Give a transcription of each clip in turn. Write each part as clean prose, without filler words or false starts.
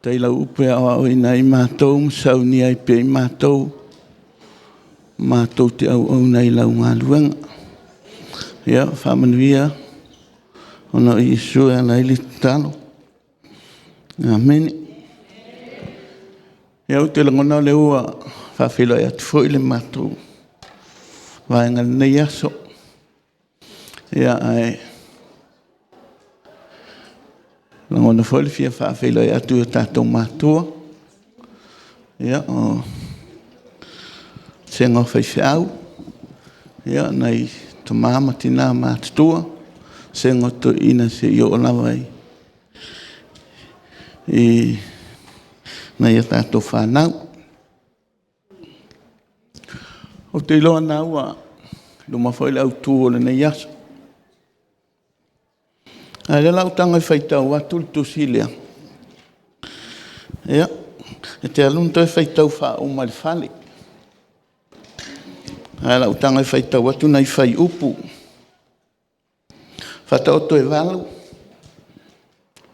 Faafetai i lau upu e aoaoina ai matou ma saunia ai pea i matou, matou te auauna i lau galuega. Ia faamanuia ona o Iesu e ala ai le tatalo. Amene. Ia, ou te lagona o lea ua faafeiloai atu foi le matou vaega i lenei aso. Ia, ae lagona foi le fia faafeiloai atu i o tatou matua, ia, o vasega o faifeau, ia, nai tama ma tina matutua, vasega o toeaiina seia oo lava i nai a tatou fanau. Ou te iloa o lena ua i luma foi le autu o lenei aso. A o lea o le a ou tago e faitau atu le tusi lea. Ia, e te alu ma toe faitau faauma i le fale, ae o le a ou tago e faitau atu nai fuaiupu. Faataoto e 8, o lea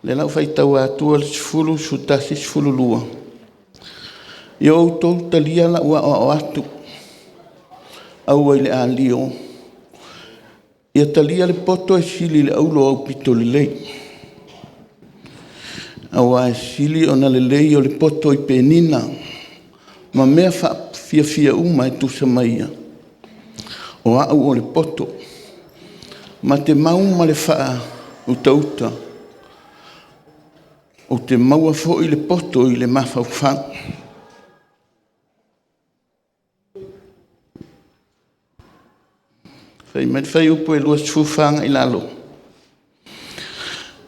o le a ou faitau atu le 10, 11, 12. Ia outou talia lau aoao atu, aua i le ario, ia talia le poto e sili i le auro aupito lelei, aua e sili ona lelei o le poto i penina ma mea faafiafia uma e tusa ma ia. O au o le poto, ma te mau ma le faautauta, ou te maua foi le poto i le mafaufau. Fai mai le fuaiupu e 24 agai i lalo,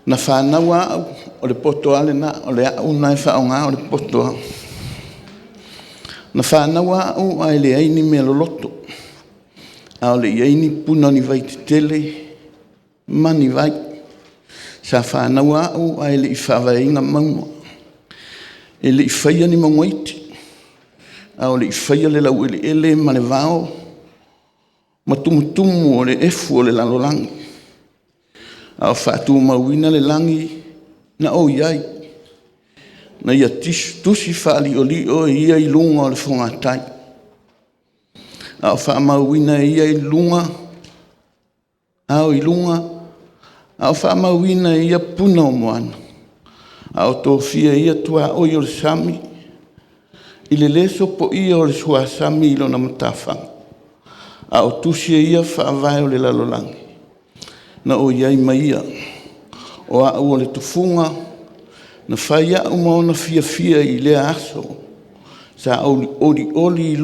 na fanau au, o le poto lava lena, o le au lena e faaaoga o le poto lava. Na fanau au ae leai ni mea loloto, a o le i i ai ni puna o ni vai tetele ma ni vai. Sa fanau au ae le i faavaeina mauga, e le i faia ni mauga iti, a o le i faia le laueleele ma le vao ma tumutumu o le efu o le lalolagi, a o faatumauina le lagi na ou i ai, na ia tusi faaliolio e ia i luga o le fogatai, a o faamauina e ia i luga ao i luga, a o faamauina e ia puna o moana, a o tofia e ia tuaoi o le sami, i le lē sopoia o le suasami i lona matafaga, a o tusi e ia faavae o le lalolagi, na ou i ai ma ia. O au o le tufuga, na fai au ma ona fiafia i lea aso. Sa ou olioli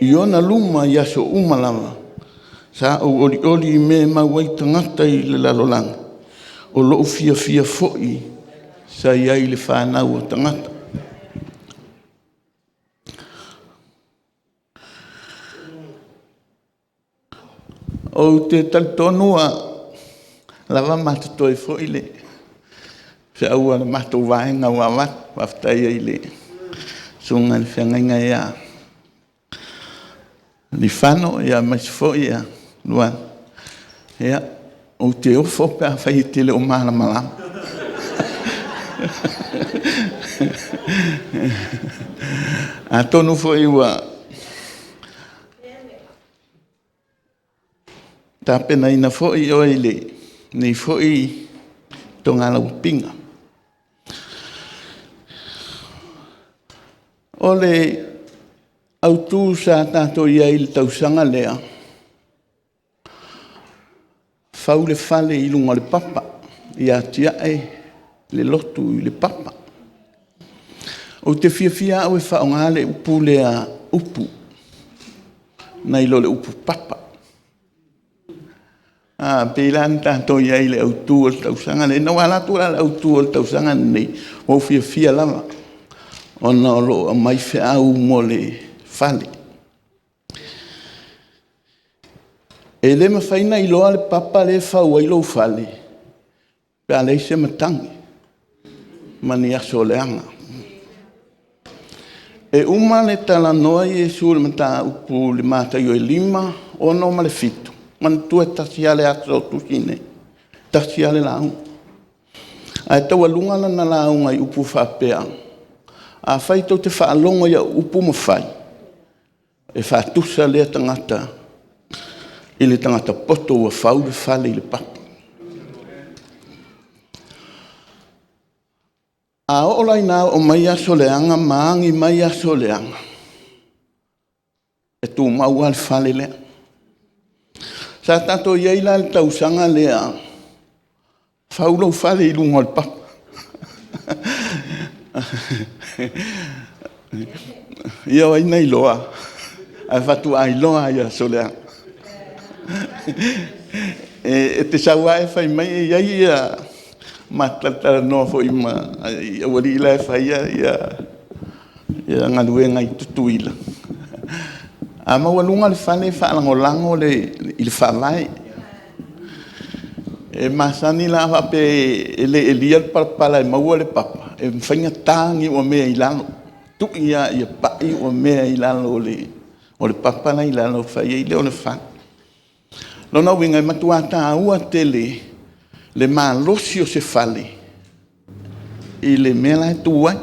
i ona luma i aso uma lava. Sa ou olioli i mea e mau ai tagata i le lalolagi. O lou fiafia foi sa i ai i le fanau a tagata. Ou te talitonu ua lava ma totoe foi le feau a le matou vaega ua avatu. Faafetai ai i le Susuga i le Feagaiga ia Lifano aemaise foi Luana. Ia, ou te ofo pe afai e te le o malamalama. Atonu foi ua tapenaina foi oe i lenei foi togalaumpiga. O le autu sa tatou i ai i le tausaga lea, fau le fale i luga o le papa, ia atia'e le lotu i le papa. Ou te fiafia au e faaaoga le upu lea upu nai lo le upu papa. E pei la ona tatou i ai i le autu o le tausaga lenei. Na ou alu atu la i le autu o le tausaga lenei, ua ou fiafia lava ona o lo o aumai feau mo le fale. E le mafai ona iloa le papa lea e fau ai lou fale pe a leai se matagi ma ni aso leaga. E uma le talanoa Iesu i le mataupu i le Mataio e 5, 6 ma le 7, manatua e tasi lava le aso o tusi nei, tasi lava le lauga. Ae taualuga lana lauga i upu faapea, afai tou te faalogo i au upu ma fai, e faatusa lea tagata i le tagata poto ua fau le fale i le papa. A oo la ina oo mai aso leaga ma agi mai aso leaga, e tumau lava le fale lea. Sa tatou i ai la i le tausaga lea, fau lou fale i luga o le papa. Ia o ai na iloa? Ae faatoa iloa lava i aso leaga. E te sau lava e fai mai, e i ai ia… ma ta talatalanoa foi ma aualii la e faia galuega i Tutuila, a maualuga le fale e faalagolago i le faavae. E masani la a faapea e le elia le palapala e maua le papa, e mafai ona ta niuamea i lalo, tui lava ia pai iuamea i lalo o le papa la e i lalo ona fai ai lea o le fale. O lona uiga e matua taua tele le malosi o se fale i le mea la e tu ai. E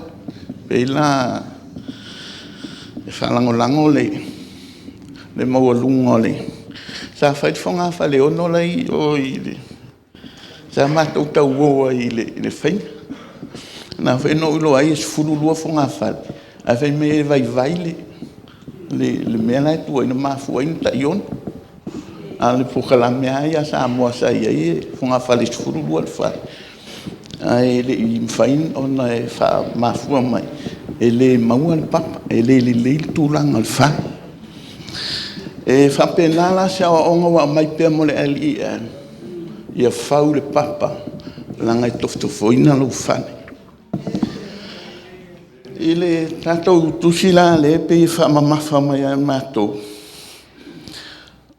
pei la e faalagolago le maualuga o le… Sa fai le fogafaleono la e i o i… sa matou tauo ai i le faiga. O lena foi na ou iloa ai e 12 fogafale ae fai mai e vaivai le mea la e tu ai na mafua ai ona tai 6. A o le polokalame lava ia a Samoa sa i ai o fogafale e 12 le fale, ae le i mafai ona e mafua mai e le maua le papa, e le lelei le tulaga o le fale. E faapena la se aoaoga ua aumai pea mo le LEL, ia fau le papa leaga e tofotofoina lou fale. I le tatou tusi la lea e pei e faamamafa mai ia i matou,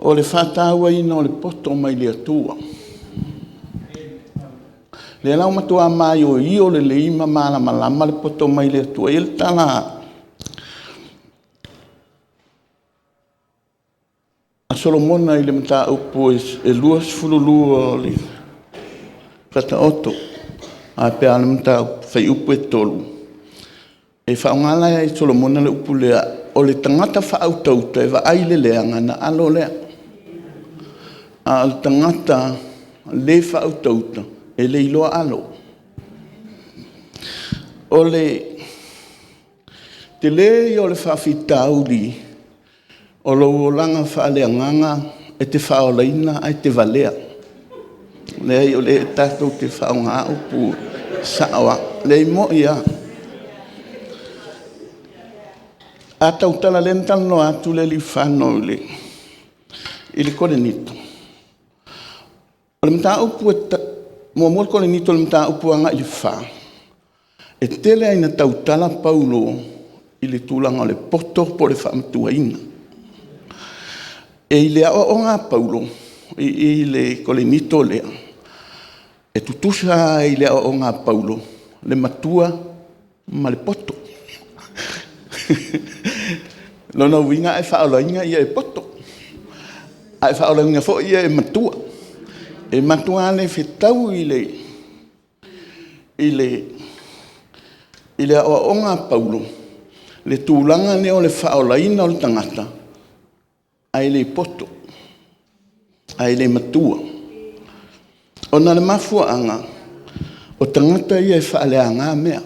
o le faatauaina o le poto mai le Atua. O lea la ua matua maioio lelei ma malamalama le poto mai le Atua. E i ai le tala a Solomona i le Mataupu e 22 o le Faataoto a faapea o le mataupu fuaiupu e 3, e faaaoga la e Solomona le upu lea, o le tagata faautauta e vaai i le leaga ona alo lea, a o le tagata le faautauta e le iloa alo. O le tele ia o le faafitauli o lou olaga faaleagaga e te faaolaina ae te valea. Leai o lea tatou te faaaogaina upu e sao lava. Leai e moni lava. A tautala, lea na talanoa atu le alii Fano i le Korinito, o le mataupu 1 Korinito mataupu agai i le 4, e tele lava ina tautala Paulo i le tulaga o le poto po o le faamatuaina. I le aoaoga a Paulo i le Korinito lea, e tutusa lava i le aoaoga a Paulo le matua ma le poto. O lona uiga a e faaolaina e poto, a e faaolaina foi ia e matua. E matua le fetaui i le aoaoga a Paulo le tulaga lea o le faaolaina o le tagata ae le poto, ae le matua. Ona o le mafuaaga, o tagata ia e faaleaga mea.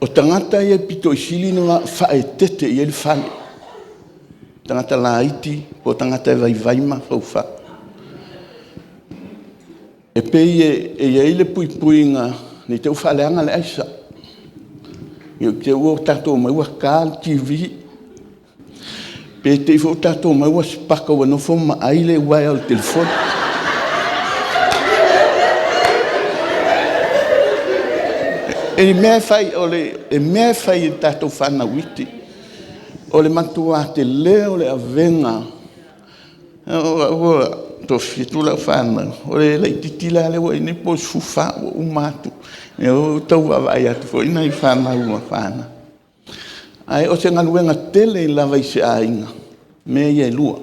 O tagata ia e pito i sili ona faaeteete i ai le fale, tagata laiti po o tagata e vaivai mafaufau. E pei e i ai le puipuiga ne i te i ua faaleaga le aisa, ne i te i ua tatou omai ua ta le TV, pe te i foi ua tatou omai ua sipaka ua nofo ma aai le uaea o le telefoni. I mea e fai, o mea e fai e tatou fanau iti, o le matua tele o le avega. O au ua toafitu lau fanau, o le laitiiti la lea ua i ai nei po o le 14 ua uma atu. O lea ua tau vaavaai atu foi nai fanau ua fanau. Ae o se galuega tele lava i se aiga mea ia e lua.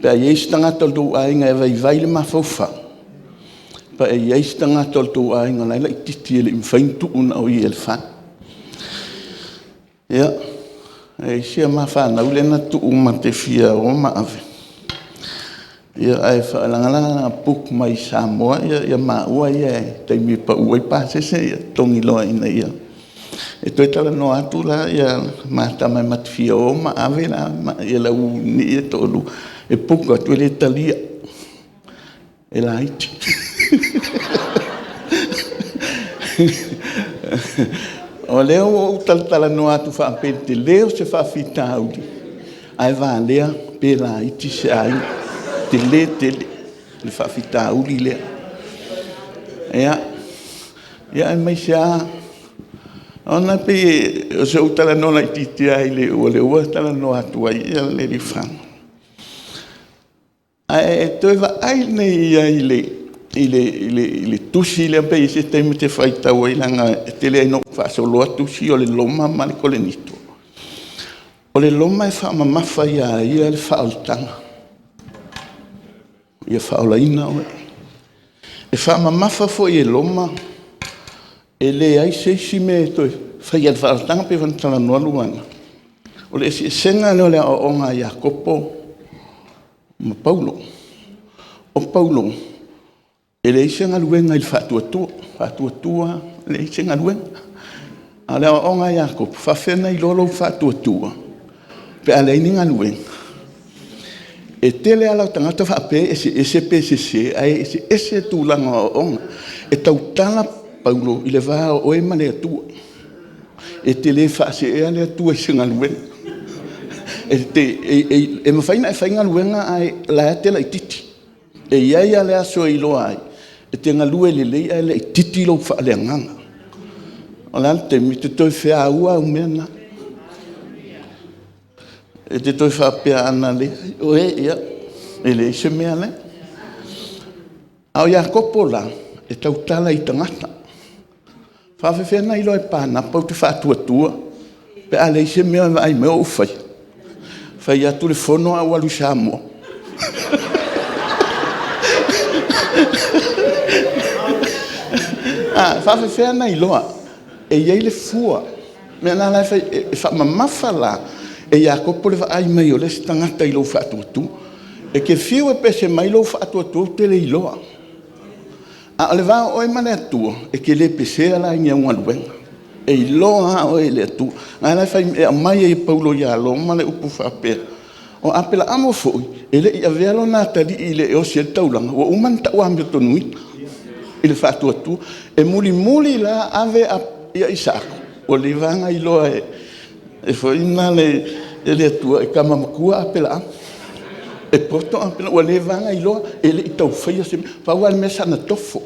Pe a i ai se tagata o le tou aiga e vaivai le mafaufau, pe a i ai se tagata o le tou aiga o la e laitiiti e le i mafai ona tuu na o ia i le fale. Ia, e i ai si ama fanau lea na tuu ma te fia o ma ave, ae leaga la na book mai Samoa maua ia i le taimi e pau ai pasese e totogi loa ina ia... E toe talanoa atu la ma tama ma te fia o ma ave le aualii ia e toalua, e book atu e le talia, e laiti. O lea ua ou talatalanoa atu faapea i le tele o se faafitauli, ae valea pe laiti se aiga, e tele tele le faafitauli lea. Ia, aemaise lava, ona e pei o si ou talanoa laitiiti lava o lea ua talanoa atu ai Lealiifano. Ae e toe vaai nei i ai i le tusi lea pe i ai se taimi e te faitau ai leaga e tele lava ina ou faasoloa tusi o le Roma ma le Korinito. O le Roma e faamamafa ia ia le faaolataga, ia faaolaina oe. E faamamafa foi e Roma e leai se isi mea e toe faia i le faaolataga, pei ona talanoa Luana. O le eseesega lea o le aoaoga a Iakopo ma Paulo. O Paulo, e leai se galuega i le faatuatua, faatuatua leai se galuega. A o le aoaoga a Iakopo, e faafefea ona iloa lou faatuatua pe a leai ni galuega? E tele lava la o tagata faapea e eseese pe sese, ae eseese tulaga o aoaoga. E tautala Paulo i le va o oe ma le Atua. E te le faaseea le Atua i se galuega. E mafai ona e fai galuega ae o la e te laitiiti. E i ai lava le aso e iloa ai e te galue lelei ae laitiiti lou faaleagaga. O le a le taimi? E te toe feaua au mea na. E te toe faapea ana leai oe, ia, e leai se mea lea. A o Iakopo la, e tautala i tagata. E faapefea ona iloa e Panapa ou te faatuatua pe a leai se mea o vaai mai o ou faia? Fai atu le fono ae ou alu i Samoa. E faapefea ona iloa? E i ai le fua. O le mea lena la e faamamafa la e Iakopo le vaai mai o le isi tagata i lou faatuatua. E te fiu e pese mai lou faatuatua ou te le iloa, a o le va o oe ma le Atua, e te le pesea la i ni au galuega, e iloa lava oe e le Atua. O lena la e aumai ai e Paulo ia Roma le upu faapea, o Aperaamo foi e le i avea lona atalii e le i osi ai le taulaga, ua uma ona tau amiotonu i le faatuatua. E mulimuli la ave Isaako, ua leva ona iloa e le Atua e tama matua Aperaamo, e poto Aperaamo, ua leva lava ona iloa, e le i tau faia se mea. Pau lava le mea sa na tofo,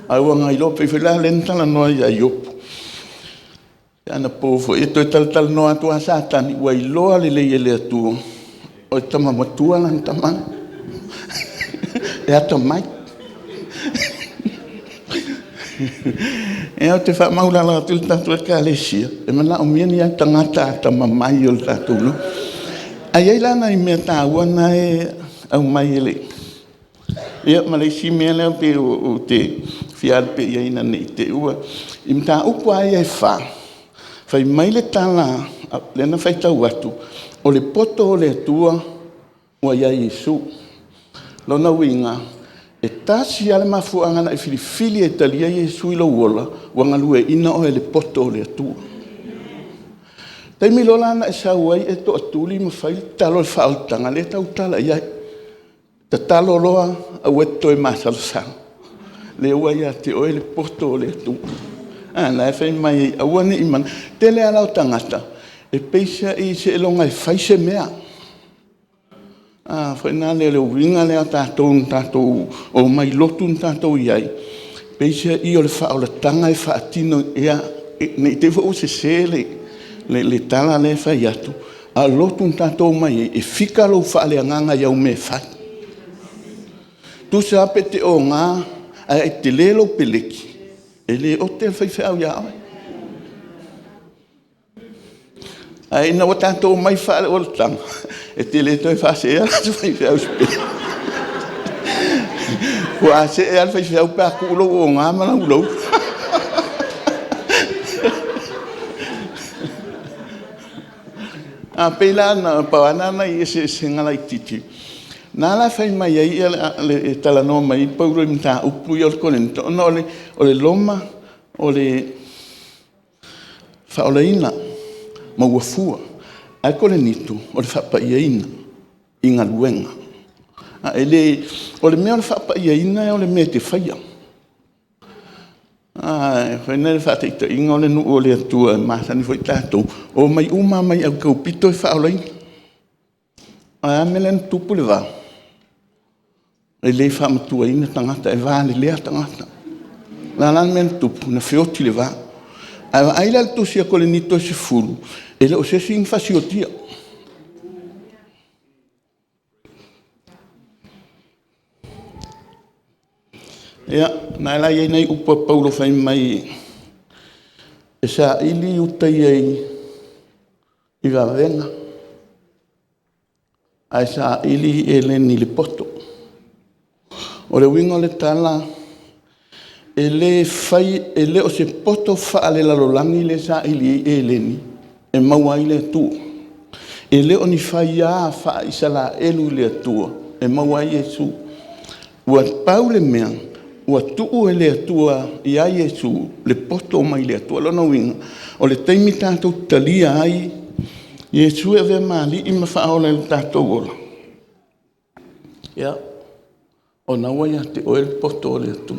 ae ua na iloa. E pei foi la lea na talanoa ia Iopu, anapo foi, e toe talatalanoa atu lava Satani ua iloa lelei e le Atua o le tama matua lana tama, e atamai. Ia, ou te faamaualalo atu le tatou Ekalesia, e manaomia ni tagata atamamai o le tatou nuu. Ae i ai la nai mea taua na e aumai e le… Ia ma le isi mea lea pei ou te fia alu pea i ai ina ne i te i ua… I mataupu lava ia e fa, fai mai le tala lea na faitau atu, o le poto o le Atua ua ia Iesu. O lona uiga, e tasi lava le mafuaaga na e filifili ai e talia Iesu i lou ola, ua galueaiina oe e le poto o le Atua. O le taimi loa la na e sau ai e toatuli ma fai le tatalo o le faaolataga, lea e tautala i ai, tatalo loa aua e te toe masalosalo, lea ua ia te oe le poto o le Atua. A lena e fai mai ai, aua ne i… O le tele lava la o tagata e peiseai seiloga e fai se mea. Foi lena o le uiga lea o tatou na tatou omai i lotu na tatou i ai, peiseai o le faaolataga e faatino… Ia, ne i te i foi ua sese le tala lea e fai atu, a o le lotu na tatou omai ai, e fika lou faaleagaga i au mea e fai. Tusa lava pe te oga ae tele lou peleki, e le ote le faifeau ia oe. Ae ina ua tatou omai faale-olataga, E te le toe faaseea la se faifeau i se pele. Aua a see lava le faifeau pe a tuu lou oga ma lau louro. Ae pei la na pau lava na o nai eseesega laitiiti na la e fai mai ai e talanoa mai ai Paulo i mataupu ia o le Korinito, ona o le Roma o le faaolaina ma ua fua, ae Korinito o le faapaiaina i galuega. E le o le mea o le faapaiaina o le mea e te faia. Foi lea o le faataitaiga o le nuu o le Atua e masani foi tatou, omai uma lava mai autaupito e faaolaina. A o le a le mea lea na tupu i le va? E le faamatuaina tagata, e valelea tagata. O le a la le mea na tupu? Na feoti le va. Ae vaai la i le tusi a Korinito e 10, e le o se isi na fasiotia. Ia, lena la e i ai nai upu a Paulo fai mai e saili uta ia i vavega ae saili eleni i le poto. O le uiga o le tala, e le fai, e le o se poto faalelalolagi lea e saili ai eleni e maua ai le Atua. E le o ni faia faa-Isaraelu i le Atua e maua ai Iesu. Ua pau le mea, ua tuu e le Atua ia Iesu le poto mai le Atua. O lona uiga, o le taimi tatou te talia ai Iesu e avea ma Alii ma Faaola i lo tatou ola, ia, o lena ua ia te oe le poto o le Atua.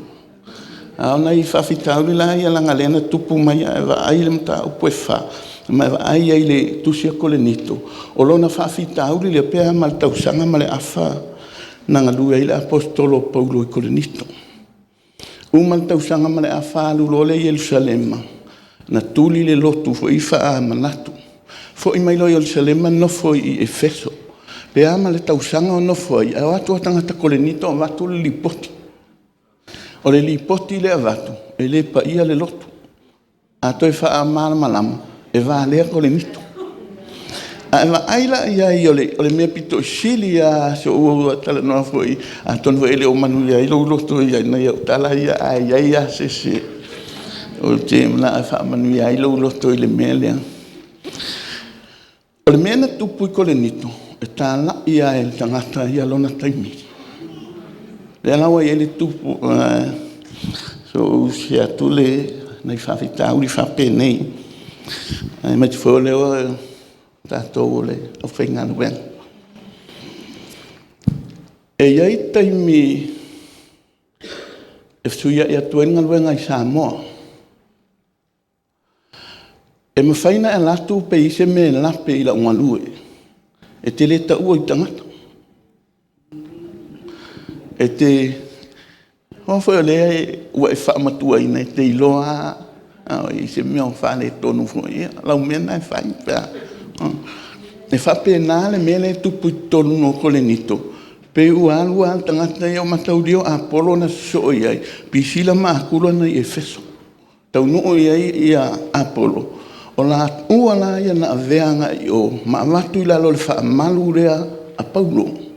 A o nai faafitauli la ia leaga o lea na tupu mai, a e vaai i le mataupu e 4 ma e vaai ai i le tusi a Korinito, o lona faafitauli lea pe a ma le tausaga ma le afa na galue ai le Aposetolo o Paulo i Korinito. Uma le tausaga ma le afa alu loa lea i Ierusalema, na tuli le lotu foi lea faamanatu. Foi mai loa i Ierusalema nofo i Efeso. Pe a ma le tausaga o nofo ai, ae o atu lava tagata Korinito avatu le lipoti. O le lipoti lea e avatu, e le paia le lotu. A toe faamalamalama, e valea Korinito. A e vaai la i ai o le mea pito sili lava a si ou talanoa foi, atonu foi e le o manuia ai lou loto i nai au tala ia, ae i ai lava se isi ou te manao e faamanuia ai lou loto i le mea lea. O le mea na tupu i Korinito, e talai lava e le tagata ia lona taimi. Lea la ua i ai le tupu, se i ou usia atu nai faafitauli faapenei, aemaise foi o lea o tatou o le aufaigaluega. E i ai taimi e fesuiai atu ai le galuega i Samoa. E mafai ona e alu atu pe i ai se mea e lape i lau galue, e te le taua i tagata. E te… aua foi o lea ua e faamatuaina, e te iloa lava i se mea o faaletonu foi, ia o lau mea lena e fai pe a… E faapena le mea lea e tupu i totonu o Korinito, pei ua alu lava le tagata ia, mataulia o Apolo na sosoo i ai, Prisila ma Akula na i Efeso. Taunuu i ai Apolo, o laua la ia na avea agai i o ma avatu i lalo o le faamalu lea a Paulo.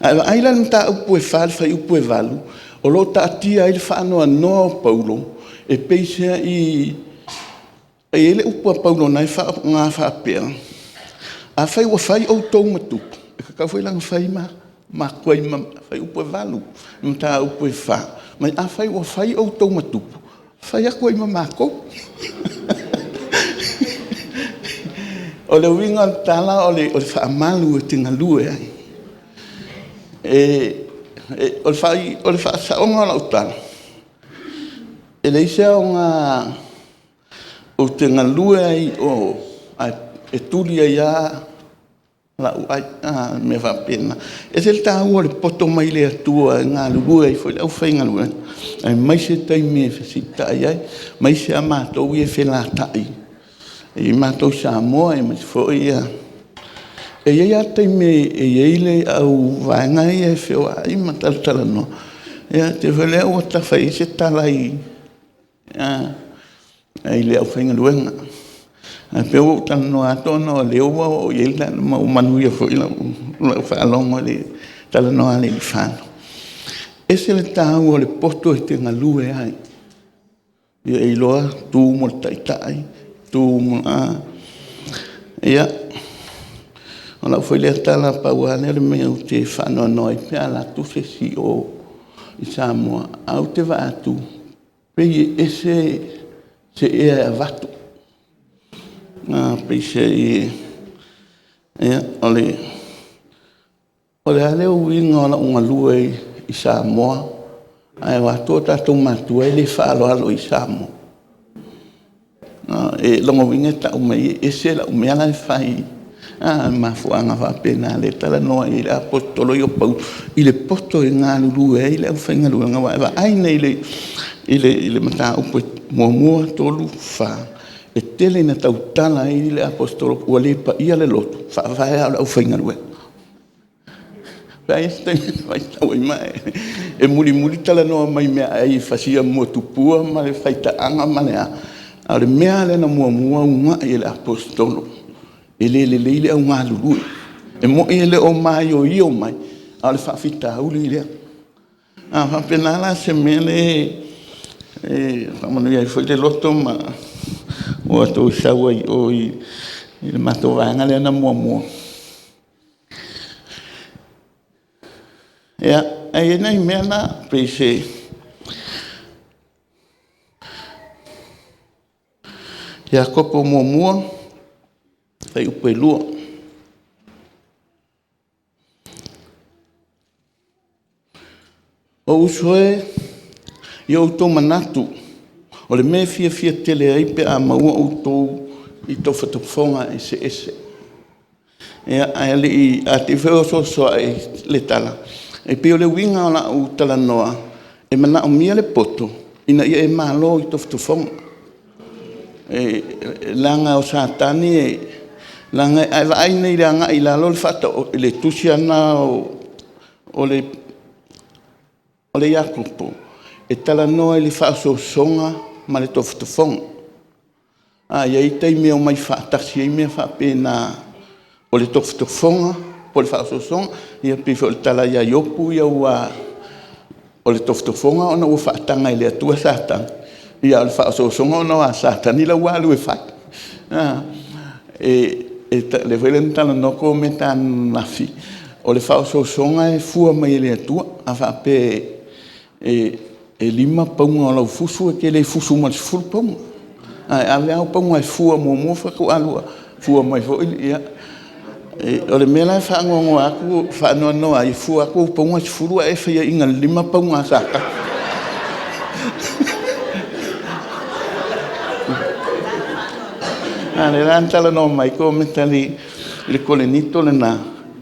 A e vaai la i le mataupu e 4 i le fuaiupu e 8, o lo o taatia ai le faanoanoa o Paulo e peiseai e i ai le upu a Paulo na e faaaoga faapea, afai ua fai outou ma tupu, e tatau foi la ona fai matou ai ma… fuaiupu 8 mataupu e 4, afai ua fai outou ma tupu, fai atu ai ma matou. O le uiga o le tala o le faamalu e te galue ai. O le faasaoga o lau tala, e leai se aoga ou te galue ai i o ae tuli ai lava lau ai, mea faapena. E ese le taua o le poto mai le Atua e galulue ai foi le aufaigaluega, aemaise taimi e fesiitai ai, aemaise a matou ia e felatai, e i ai matou i Samoa aemaise foi ia… E i ai lava taimi e i ai le auvaega ia e feoai ma talatalanoa, ia te i foi lea ua ta fai ai se tala i le aufaigaluega. Ae pei ua ou talanoa atu ona o lea ua oo i ai ma ua manuia foi lau faalogo i le talanoa a Leifaga. E ese le taua o le poto e te galue ai. Ia e iloa tu mo le taitai, tu mo le a… Ia, o lau foi lea tala pau lava lea o le mea ou te faanoanoa ai pe a alu atu se isi i o i Samoa, ae ou te vaai atu pei e ese se ea e avatu. Peiseai, ia, o le a le uiga o lou galue i Samoa ae o atu o tatou matua e le faaaloalo i Samoa? O lona uiga e tau mai e ese lau mea la e fai, a, mafuaaga faapena lea e talanoa ai le Aposetolo o Paulo i le poto e galulue ai le aufaigaluega. Aua a e vaai nei i le mataupu 1, 3, 4, e tele ina tautala ai le Aposetolo ua le paia le loto, faavae lava o le aufaigaluega. Pe a i ai se taimi ona faitau ai ma e… E mulimuli talanoa mai i meaai e fasiamua tupua ma le faitaaga ma le a, a o le mea lava lea na muamua uunai e le Aposetolo, e le lelei le au galulue. E moni e le o maioio mai, a o le faafitauli lea. A faapena la se mea lea e faamanuia ai foi le loto ma ua outou sau ai i o i le matou vaega lea na muamua. Ia, e i ai nai mea na, pei se… Iakopo 1:2. Ou uso e, ia outou manatu, o le mea e fiafia tele ai pe a maua outou i tofotofoga eseese. Ia, ae le i… ae te i foi o osoasoa'i le tala, e pei o le uiga o lau talanoa, e manaomia le poto ina ia e malo i tofotofoga. Leaga o Satani e… leaga a e vaai nei i le agai i lalo o le tusi lava lena o le Iakopo, e talanoa i le faaosoosoga ma le tofotofoga. E i ai taimi e omai faatasi ai mea faapena o le tofotofoga po o le faaosoosoga. Ia pei foi o le tala ia Iopu aua o le tofotofoga ona ua faataga e le Atua Satani, a o le faaosoosoga ona o Satani la ua alu e fai. O lea foi la na talanoa Koveta ananafi, o le faaosoosoga e fua mai e le Atua. A faapea e 5 pauga o lau fusu e te le fusu ma le 10 pauga, ae ave lava au pauga e fua muamua faatoa lua fua mai foi lea. O le mea la e faanoanoa ai, e fua atu au pauga e 10 ae e faiaina i le 5 pauga a Satani. A o lea la na talanoa mai ai Koveta i le Korinito lena,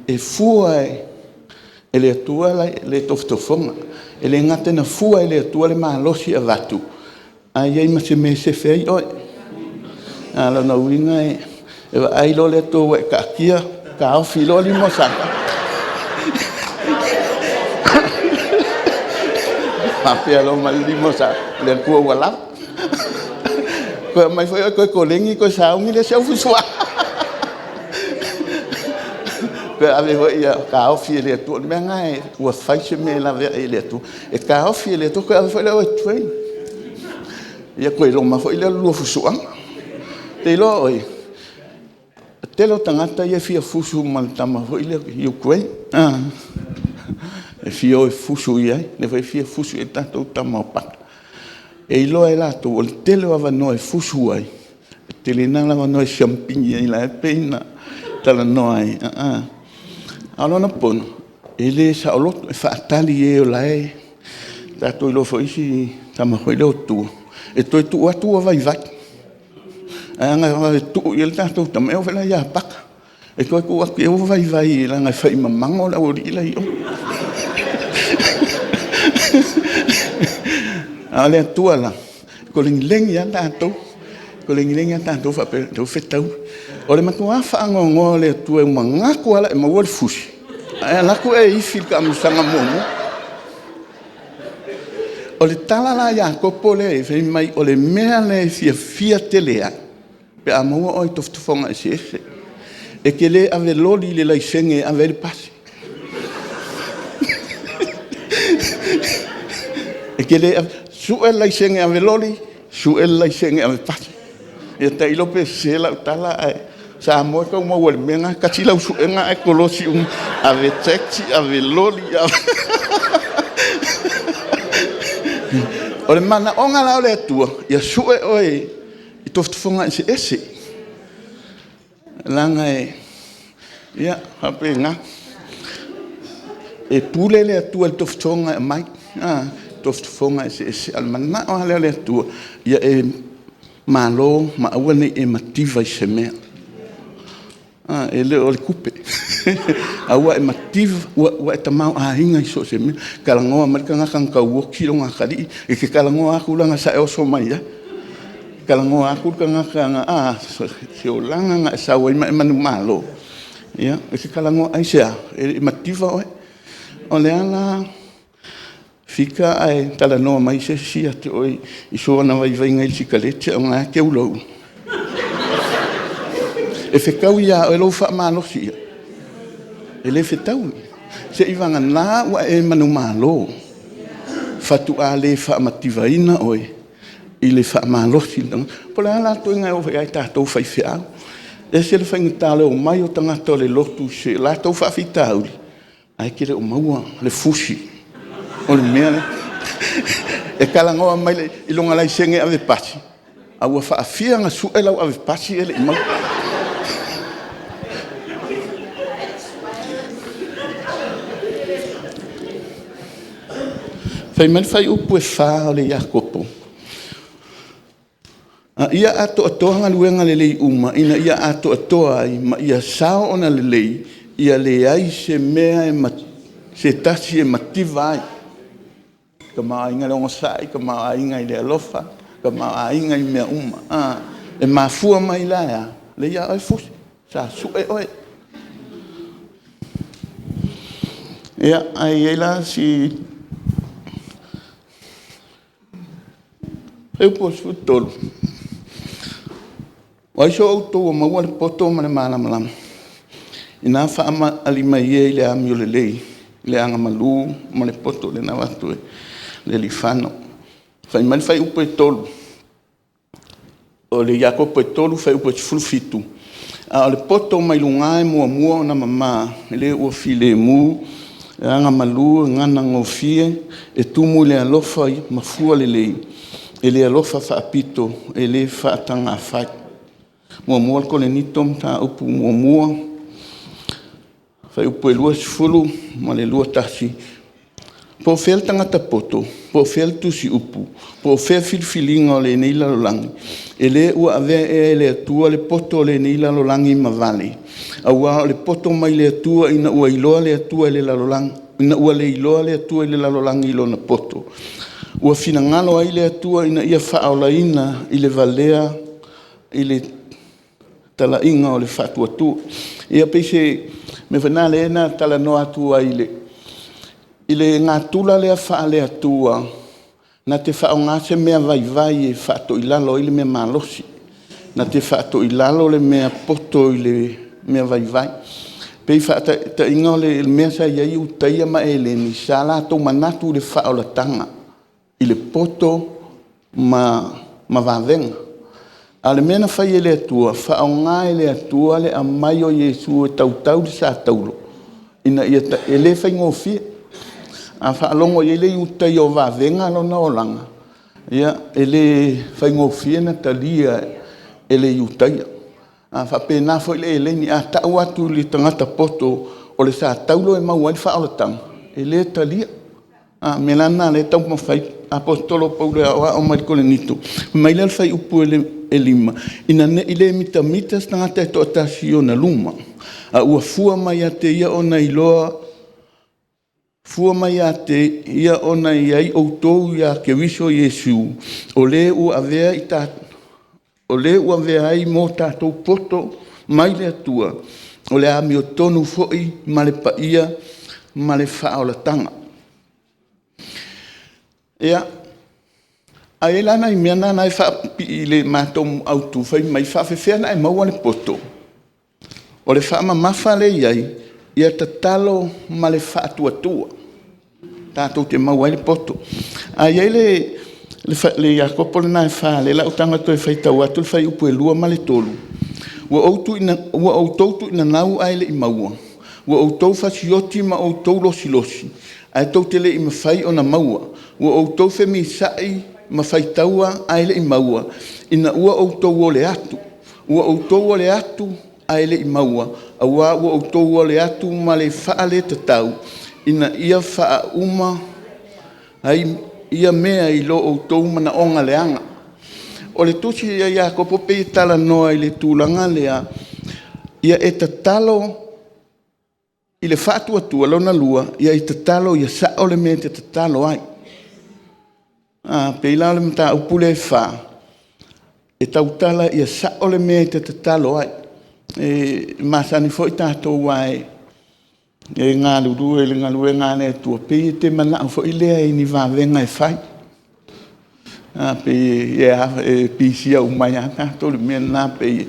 e fua e le Atua le tofotofoga. E le gata ina fua e le Atua le malosi e avatu, ae i ai ma se mea e sefe ai oe. A o lona uiga e vaai loa le Atua ua e taatia, taofi loa lima o Satani. Faapea loa ma le lima o Satani, o le Atua ua lava. Toe aumai foi oe e toe koleni toe sauni le isi aufusuaga. Toe ave foi ia taofi e le Atua. O le mea lena ua fai se mea e laveai e le Atua. E taofi e le Atua toe ave foi lea o oe e train. Ia toe loma foi lea o le lua fusuaga. E te iloa oe, o le tele o tagata ia e fia fusu ma le tama foi lea o Ukraine, e fia o e fusu i ai, lea foi e fia fusu i ai le tatou tama o Pata. E iloa e latou o le tele o avanoa e fusu ai, e tele avanoa e siamupini ai, la e pei ona talanoa ai. A o lona pono, e le saoloto, e faatali i e o la e… Tatou iloa foi isi tama foi ia o Tua, e toe tuu atu ua vaivai. Ae ana vave tuu i ai le tatou tama, e oo foi la ia Paka, e toe tuu atu i ai ua vaivai leaga e fai mamago le aualii la e i o. A o le Atua la, e tologilegi lava tatou, tolegilegi lava tatou faapea o lea ua fetaui. O le matua faanoanoa o le Atua ua manatu lava o le a e maua le fusi, ae alu atu e ifi i le taamilosaga muamua. O le tala la a Iakopo lea e i ai, fai mai o le mea lea e fiafia tele ai, pe a maua oe i tofotofoga eseese. E te le ave loli i le laisene e ave ai le pasi. E te le ave... Sue le laisene ave loli, sue le laisene ave pasi. Ia tailo pe sese lau tala ae o Samoa e tau maua i le mea lena, e tasi lau suega ae kolosi uma, ave taxi, ave loli, ave... O le manaoga la o le Atua, ia sue oe i tofotofoga eseese, leaga e… ia e faapena. E pule le Atua i le tofotofoga e aumai, tofotofoga eseese. A o le manao lava lea o le Atua, ia e malo ma aua ne i e mativa i se mea. E le o le tupe, a ua e mativa, ua e tamaoaiga i so o se mea. Talanoa mai le tagata na tau oti lona atalii, e te talanoa atu leaga sa e oso mai ai. Talanoa atu le tagata na… a, se olaga na e sau ai ma e manumalo, ia, e te talanoa. Aisea? E le i mativa oe. O lea la Fika ae talanoa mai se isi ia te oe i sona vaivaiga i le sikaleti a o lena e te ulaula. E fetaui ia oe lou faamalosi i ai? E le fetaui, seiavagana ua e manumalo faatoa le faamativaina oe i le faamalosi le tagata. Po o le a la le ituaiga e o ai tatou faifeau. E ese le faigata o le omai o tagata o le lotu i so latou faafitauli ae te le o maua le fusi o le mea lea. E talanoa mai i lona laisene ave pasi, a ua faafia ona sue lau avepasi e le i maua. Fai mai le fuaiupu 4 o le Iakopo, “A ia atoatoa galuega lelei uma ina ia atoatoa ai ma ia sao ona lelei, ia leai se mea se tasi e mativa ai.” Tamaoaiga i le onosai, tamaoaiga i le alofa, tamaoaiga i mea uma. E mafua mai la e a? Lea e ia oe le fusi, sa sue oe. Ia, ae i ai la si… Fuaiupu 13, o ai se o outou ua maua le poto ma le malamalama ina faamaali mai ia i le amiolelei le agamalu ma le poto lea na avatu e Lealiifano. Fai mai le fuaiupu 3 o le Iakopo 3 fuaiupu 17, a o le poto mai luga e muamua ona mama, e le ua filemu, e agamalu, e gagagofie, e tumu i le alofa ma fua lelei, e le alofa faapito, e le faatagafai. 1 Korinito Mataupu 1, fuaiupu 20 ma le 21. Po o fea le tagata poto, po o fea le tusiupu, po o fea filifiliga o lenei lalolagi, e le ua avea ea e le Atua le poto o lenei lalolagi ma vale? Aua o le poto mai le Atua ina ua iloa le Atua i le lalolagi, ina ua leiloa le Atua i le lalolagi i lona poto, ua finagalo ai le Atua ina ia faaolaina i le valea i le talaiga o le faatuatua. Ia pei se mea foi lena lea na talanoa atu ai i le natura lea faale-Atua na te faaaoga se mea vaivai e faatoilalo ai le mea malosi, na te faatoilalo le mea poto i le mea vaivai. E pei o le faataitaiga o le mea sa i ai Iutaia ma Eleni, sa latou manatu i le faaolataga, i le poto ma vavega. A o le mea na fai e le Atua, faaaoga e le Atua le aumai o Iesu e tautau le sa taulo ina ia… E le faigofie. A faalogo i ai le Iutaio o vavega lona olaga, ia, e le faigofie ona talia e le Iutaia. A faapena foi le Eleni, a tau atu i le tagata poto o le sa taulo e maua ai le faaolataga, e le talia. A o le mea la lena o lea e taumafai e aposetolo o Paulo e aoao mai i le Korinito. Fai mai lea o le fuaiupu 5, ina ne i le mitamita se tagata e toatasi i ona luma, a ua fua mai ia te ia ona iloa, fua mai ia te ia ona i ai outou ia Keriso Iesu, o le ua avea ai mo tatou poto mai le Atua, o le amiotonu foi ma le paia ma le faaolataga. Ia, Ae i ai la nai mea na e faapipii i le matou autu fai mai e faapefea ona e maua le poto? O le faamamafa lea e i ai, ia tatalo ma le faatuatua tatou te maua ai le poto. Ae i ai le Iakopo lena e 4 lea o le a ou tago e toe faitau atu le fuaiupu 2 ma le 3, “Ua outou tuuinanau ae le i maua, ua outou fasioti ma outou losilosi, ae tou te le i mafai ona maua. Ua outou femisa'i ma faitaua ae le i maua, ina ua outou ole atu. Ua outou ole atu ae le i maua, aua ua outou ole atu ma le faaletatau, ina ia faauma ai ia mea i lo outou manaoga leaga.” O le tusi a Iakopo pei e talanoa i le tulaga lea, ia e tatalo i le faatuatua, lona lua, ia e tatalo ia sao le mea e te tatalo ai. E pei la o le mataupu lea e 4, e tautala ia sao le mea e te tatalo ai. E masani foi tatou aua e galulue i le galuega a le Atua, pei e te manao foi lea i ni vavega e fai. Pei e pisia uma ai lava tatou i le mea lena, pei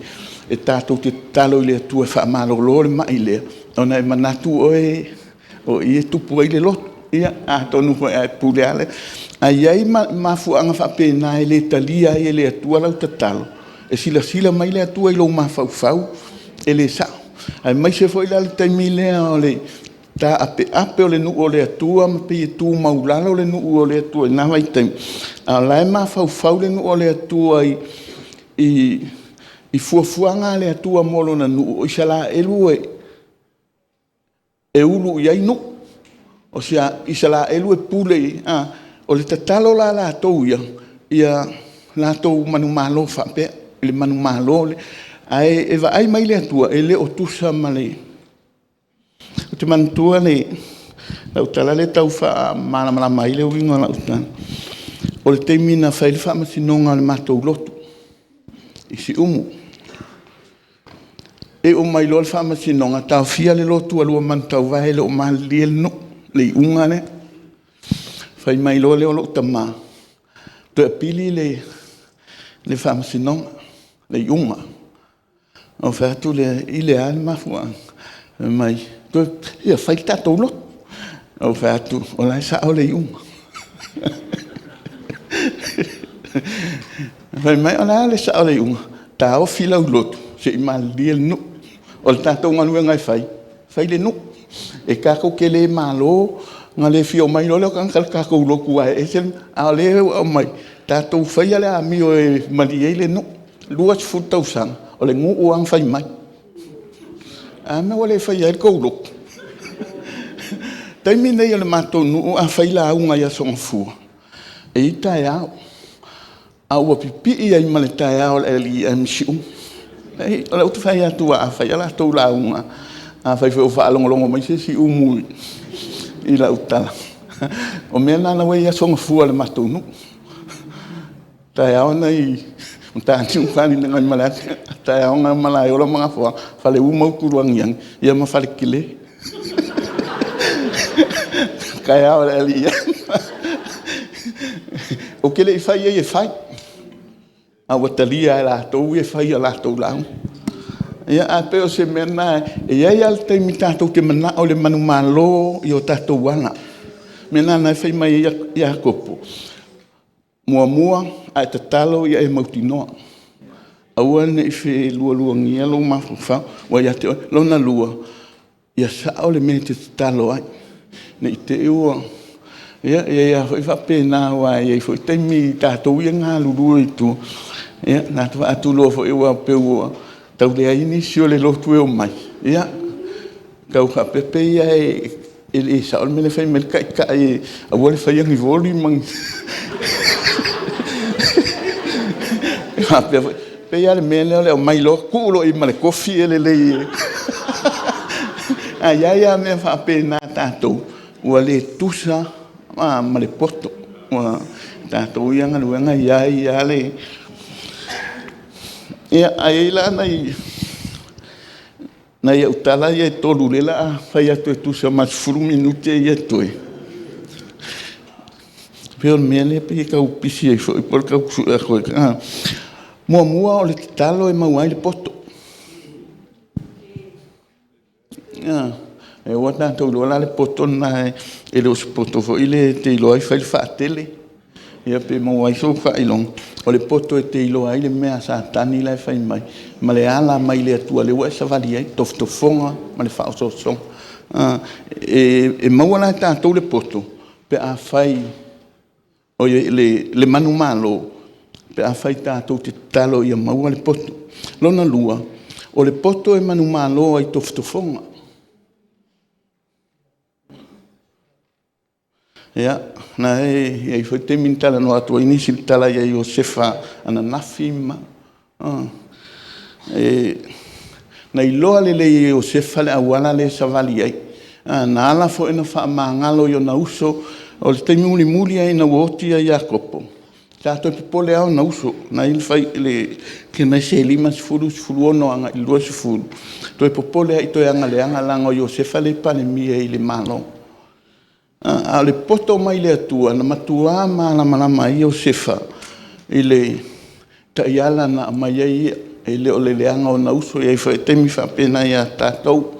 e tatou te tatalo i le Atua e faamalolo le mai lea, ona e manatu oe o i e tupu ai le loto. Ia atonu foi e pule lava le… Ae i ai mafuaaga faapena e le talia ai e le Atua lau tatalo, e silasila mai le Atua i lou mafaufau e le sao. Aemaise foi la le taimi lea o le taapeape o le nuu o le Atua ma pei e tu maualalo le nuu o le Atua i lena vaitaimi, a o la e mafaufau le nuu o le Atua i fuafuaga a le Atua mo Lona nuu, o Isaraelu e ulu i ai nuu, o Isaraelu e pule i ai. O le tatalo la a latou ia, ia latou manumalo faapea, i le manumalo lea. Ae vaai mai le Atua, e le o tusa ma le… Ou te manatua lau tala lea e tau faamalamalama ai le uiga o lau tala, o le taimi na fai ai le faamasinoga a le matou lotu i Siumu. Iu mai loa le faamasinoga taofia le lotu a Luamanutauvae e le o malilie le nuu i le iuga lea. Fai mai loa lea o lou tama, toe apili le faamasinoga, le iuga. Ona ou fai atu lea, i le a le mafuaaga? Fai mai, ia fai le tatou lotu. Ou fai atu, o la e sao le iuga. Fai mai o le a le sao o le iuga? Taofi lau lotu se i malilie le nuu. O le tatou galuega e fai, fai le nuu. E tatou te le malo ona le fia omai loa lea o tagata i le tatou lotu aua e ese le… A o lea ua aumai, tatou faia le amio e malie ai le nuu. 20 tausaga o le nuu lava na fai mai. A mea ua le faia ai le tou lotu? O le taimi lenei o le matou nuu a fai lauga i Aso Gafua, e i ai taeao, a ua pipii ai ma le taeao o le alii Siumu. O lea ou te fai atu aua a fai a latou lauga, afai foi o faalogologo mai se Siumu i lau tala, o mea na ua i Aso Gafua i le matou nuu. O taeao na i Mataniu Feagaimaleata, taeao na i Malaeola ma Gafoaga, Faleu ma Utuloagiagi ia ma Faletele. O taeao o le alii Ou te le i fai i ai e fai, a ua talia lava e latou ia e fai a latou lauga. Ia ae pei o se mea lena, e i ai lava le taimi tatou te mananao i le manumalo i o tatou aga. O le mea lena na fai mai ai Iakopo, muamua a e tatalo ia e mautinoa, aua ne i felualuagia lou mafaufau ua ia te oe. Lona lua, ia sao le mea e te tatalo ai, ne i te i ua… Ia e i ai lava foi faapena aua e i ai foi taimi i tatou ia e galulue i tua, ia na te vaai atu loa foi aua pei ua tau leai nisi o le lotu e omai, ia tau faapea, pei lava e le sao le mea lea e fai mai ai le Taitai e aua le faia ni volume ma ni… faapea foi, pei lava o le mea lea o le aumai loa tuu loa i ai ma le tofi e lelei e… Ae i ai lava mea faapena a tatou ua le tusa ma le poto. O tatou ia galuega e i ai lava le… Ia, ae i ai la nai au tala ia e tolu lea o le a fai atu e tusa ma le 10 minute ia e totoe. Pei o le mea lea pei e tau pisi ai foi po o le tau sue atu ai. Muamua o le tatalo e maua ai le poto. Ua tatou iloa la le poto lena e le o se poto foi lea e te iloa ai fai le faatele, ia pe maua ai sou faailoga. O le poto e te iloa ai le mea a Satani la e fai mai ma le ala mai le Atua lea ua e savali ai, tofotofoga ma le faaosoosoga. E maua la e tatou le poto pe afai le manumalo, pe afai tatou te tatalo ia maua le poto. Lona lua, o le poto e manumalo ai i tofotofoga. Ia, na e i ai foi taimi na talanoa atu ai nisi i le tala ia Iosefa ananafi na iloa lelei e Iosefa le auala lea e savali ai. Na ala foi ona faamagalo i ona uso. O le taimi mulimuli lava ina ua oti ia Iakopo, sa toe popole lava ona uso, lena e i ai le se 50, 16 agai i le 20, toe popole lava i toe aga leaga leaga o Iosefa lea e Palemia i le Malo. A o le poto mai le Atua na matua malamalama ai Iosefa i le taiala na aumai ai ia, e le o le leaga o ona uso. E i ai foi taimi faapena ia tatou,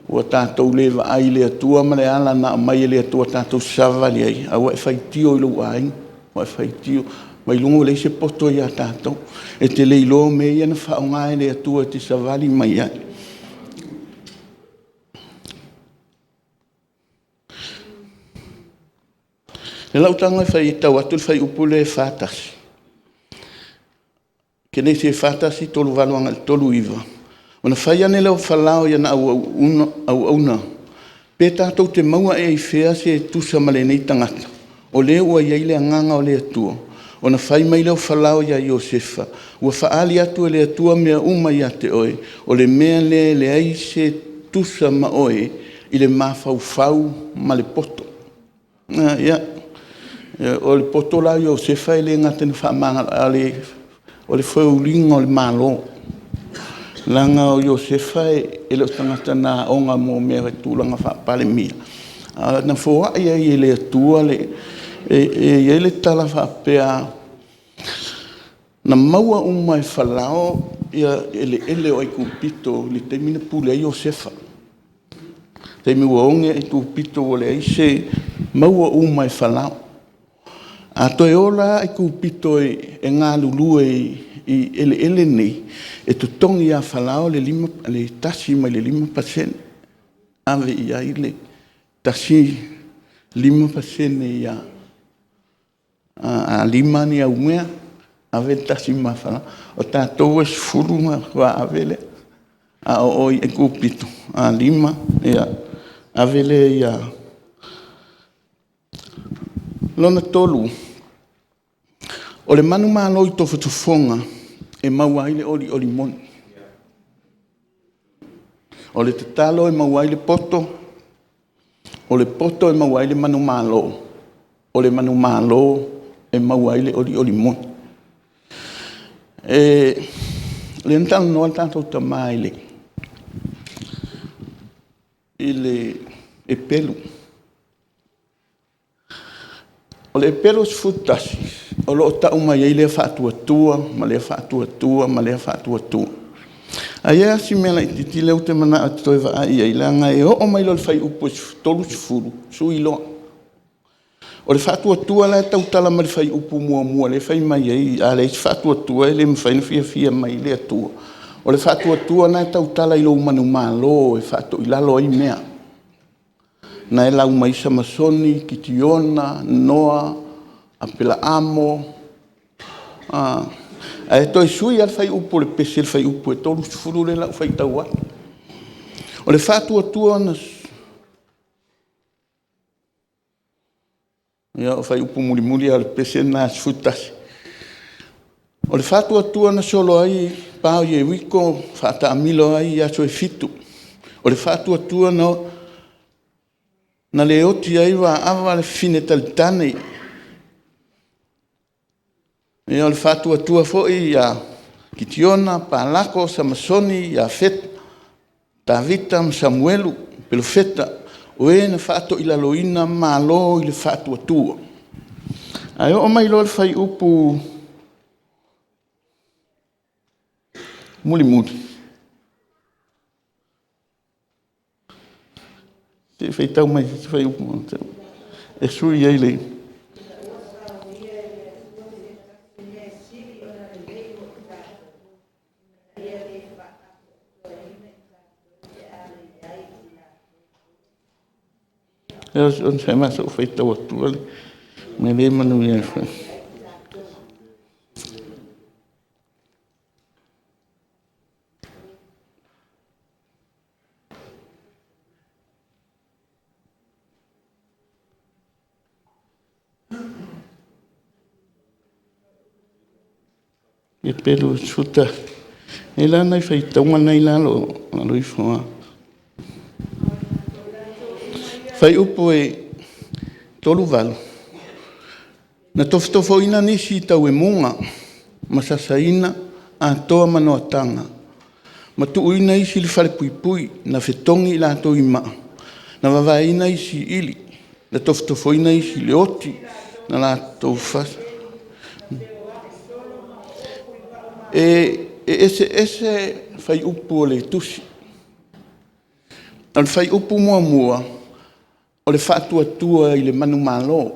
ua tatou le vaai i le Atua ma le ala na aumai e le Atua tatou te savavali ai, ae ua e faitio i lou aiga, ua e faitio, ailoga ua leai se poto ia tatou. E te le iloa mea ia na faaaoga e le Atua e te savali mai ai. O lou tago e faitau atu le fuaiupu lea e 41, Kenese 41, 38 agai i le 39, ona fai ane lea o Farao i ana auauna, pe tatou te maua ea i fea se tusa ma lenei tagata o lea ua i ai le Agaga o le Atua? Ona fai mai lea o Farao ia Iosefa, ua faaali atu e le Atua mea uma ia te oe, o le mea lea e leai se tusa ma oe i le mafaufau ma le poto. Ia, o le poto la o Iosefa e le gata ina faamagalo, a o le feula o le Malo. Leaga o Iosefa e le o se tagata na aoga mo mea o tulaga faa-Palemia, ae na foai ai e le Atua le… E i ai le tala faapea, na maua uma e Farao eleele o Aikupito i le taimi na pule ai Iosefa. O le taimi ua oge Aikupito ua leai se… maua uma e Farao. A toe o la Aikupito e galulue i eleele nei, e totogi ia Farao le 1 mai le 5%, ave i ai le 1.5% ia… A 5 ni au mea, ave le 1 mo Farao. O tatou e 10 ona faatoa ave lea, a o o i Aikupito, a 5 ia ave lea ia… Lona tolu, o le manumalo i tofotofoga e maua ai le olioli moni. O le tatalo e maua ai le poto, o le poto e maua ai le manumalo, o le manumalo e maua ai le olioli moni. O lea na talanoa le tatou tama i le pelu. O le pelu 11, o lo o tau mai ai le faatuatua ma lea faatuatua ma lea faatuatua. Ae i ai lava si mea laitiiti lea ou te manao e toe vaai i ai, leaga e oo mai loa i le fuaiupu 30 sui loa. O le faatuatua la e tautala mai le fuaiupu muamua lea e fai mai ai a leai se faatuatua e le mafai ona fiafia mai ai le Atua. O le faatuatua lena e tautala i lou manumalo e faatoilalo ai mea, lena e lau mai ai Samasoni, Kitiona, Noa, Aperaamo, ae toe sui lava le fuaiupu o le pese i le fuaiupu 30 lea o le a ou faitau atu. O le faatuatua na… Ia o le fuaiupu mulimuli lava o le pese lena 11. O le faatuatua na solo ai pa o Ieriko faataamilo ai i aso e 7. O le faatuatua na le oti ai Raava le fafine talitane. Ia o le faatuatua foi ia Kitiona, Parako, Samasoni, Iafeta, Tavita ma Samuelu, Perofeta, o e na faatoilaloina Malo i le faatuatua. Ae oo mai loa i le fuaiupu mulimuli, se i faitau mai se fuaiupu e sui ai le… Onosai mai se i ou faitau atua le mea lea e manuia ai. Hebelu 11. E i ai la nai faitauga na e i lalo ifo o Fuaiupu 38, na tofotofoina nisi i tauemuga ma sasaina atoa ma noataga, ma tuuina isi i le falepuipui na fetogi i latou i maa, na vavaeina isi i ili, na tofotofoina isi i le oti, na latou E eseese fuaiupu o le Tusi. O le fuaiupu muamua, o le faatuatua i le manumalo,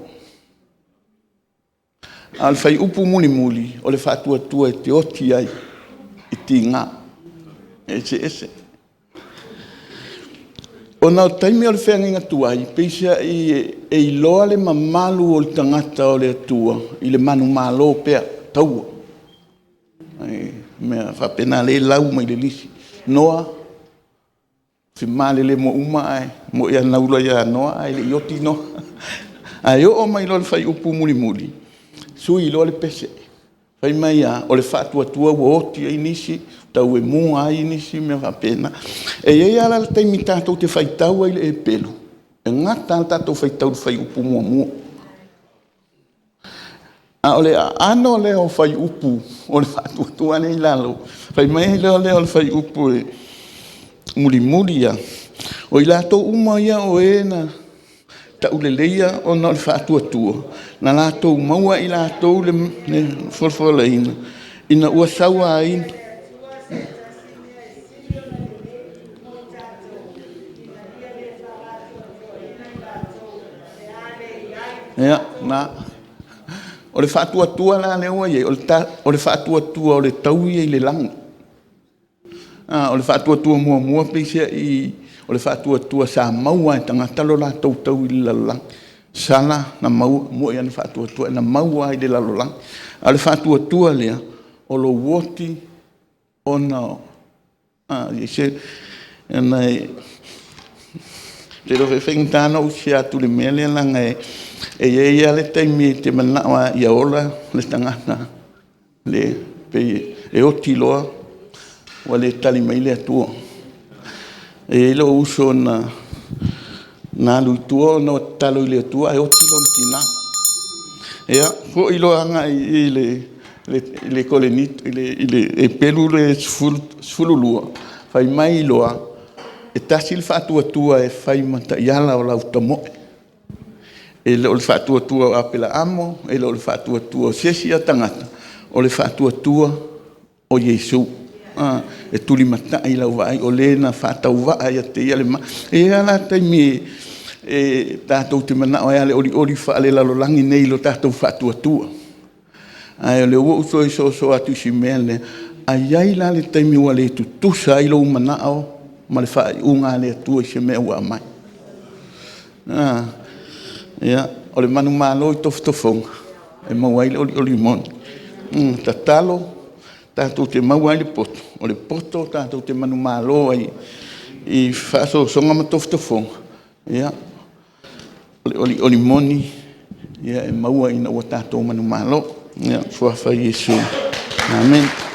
a o le fuaiupu mulimuli, o le faatuatua e te oti ai i tiga. E eseese. Ona o taimi o le feagaiga tuai, peiseai e iloa le mamalu o le tagata o le Atua i le manumalo pea, taua. E mea faapena o lea e lau mai le lisi. Noa, femalele uma ae mo'i a naula ia Noa ae le i oti Noa. Ae oo mai loa i le fuaiupu mulimuli, sui loa le pese. Fai mai a? O le faatuatua ua oti ai nisi, tauemuga ai nisi ma mea faapena. E i ai lava la le taimi tatou te faitau ai i le pelu, e gata lava le tatou faitau i le fuaiupu muamua. A o le aano lea o fuaiupu o le faatuatua lea e i lalo, fai mai loa lea o le fuaiupu mulimuli lava, o i latou uma ia o e na tauleleia ona o le faatuatua, na latou maua e i latou le folafolaina ina ua sauaina. Ia, lena. O le faatuatua la lea ua i ai, o le faatuatua o le taui i le lagi. O le faatuatua muamua peiseai o le faatuatua sa maua lava e tagata lo latou taui i le lalolagi. Sala na maua, e moni lava na faatuatua ae na maua lava i le lalolagi. A o le faatuatua lea, o lou oti ona o… Ou te iloa foi e faigata ona ou share atu i le mea lea leaga e i ai lava le taimi e te manao lava ia ola le tagata, pei e oti loa ua le tali mai le Atua. E i ai lou uso na alu i tua ona tatalo i le Atua ae oti lona tina. Ia, foi loa agai i le Eperu 12, fai mai loa, e tasi le faatuatua e fai ma taiala o lau tamoe. E le o le faatuatua o Aperaamo, e le o le faatuatua o se isi lava tagata, o le faatuatua o Iesu, e tulimatai i lau vaai, o Le na faatauvaa ia te Ia le mai. E i ai lava la taimi e tatou te manao ai lava i le olioli faalelalolagi nei i lo tatou faatuatua, ae o lea ua ou toe soso atu i si mea lea, a i ai la le taimi ua le tutusa ai lou manao ma le faaiuga a le Atua i se mea ua aumai. Ia, o le manumalo i tofotofoga, e maua ai le olioli moni. Tatalo tatou te maua ai le poto, o le poto tatou te manumalo ai i faasosoga ma tofotofoga, ia, o le olioli moni e maua ina ua tatou manumalo. Ia, i le Suafa o Iesu. Amene.